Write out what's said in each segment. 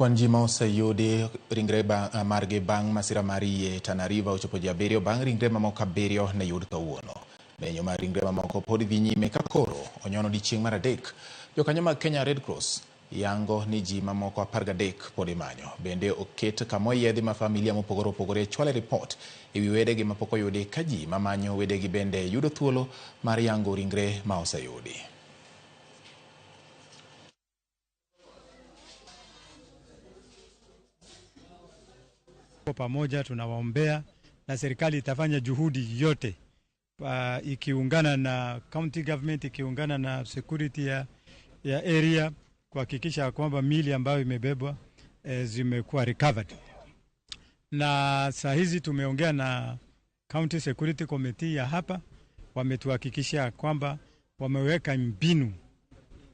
Kwan ji ma oseyudi ringre margi bang' masira mar yie Tana River ochopo ji 7 bang' ringre mamoko 7 ne yud kawuono. Menyo mar ringre mamoko pod dhi nyime ka koro onyono odiechieng' mar 3. Jokanyo mag Kenya Red Cross yango ni ji mamoko 13 pod imanyo. Bende oket kama oyiedhi ma familia mopogore opogore chwale ripot ewi wedegi mapok oyudi ka ji mamanyo wedegi bende yudo thuolo mar yango ringre ma oseyudi. Kwa pamoja tunawaombea na serikali itafanya juhudi yote ikiungana na county government, ikiungana na security ya area kuhakikisha kwamba miili ambayo imebebwa zimekuwa recovered. Na saa hizi tumeongea na County Security Committee ya hapa, wametuhakikishia kwamba wameweka mbinu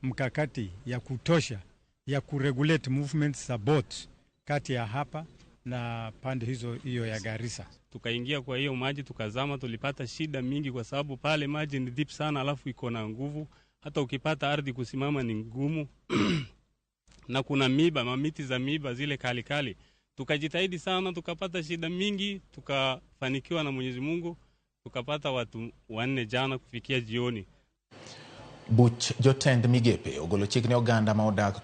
mkakati ya kutosha ya kuregulate movements za boat kati ya hapa na pande hizo hiyo ya Garissa. Tukaingia kwa hiyo maji tukazama, tulipata shida mingi kwa sababu pale maji ni deep sana, alafu iko na nguvu, hata ukipata ardhi kusimama ni ngumu na kuna miba, mamiti za miba zile kali kali. Tukajitahidi sana, tukapata shida mingi, tukafanikiwa na Mwenyezi Mungu, tukapata watu 4 jana kufikia jioni. Buch jotend migepe ogolo chik ne oganda ma odak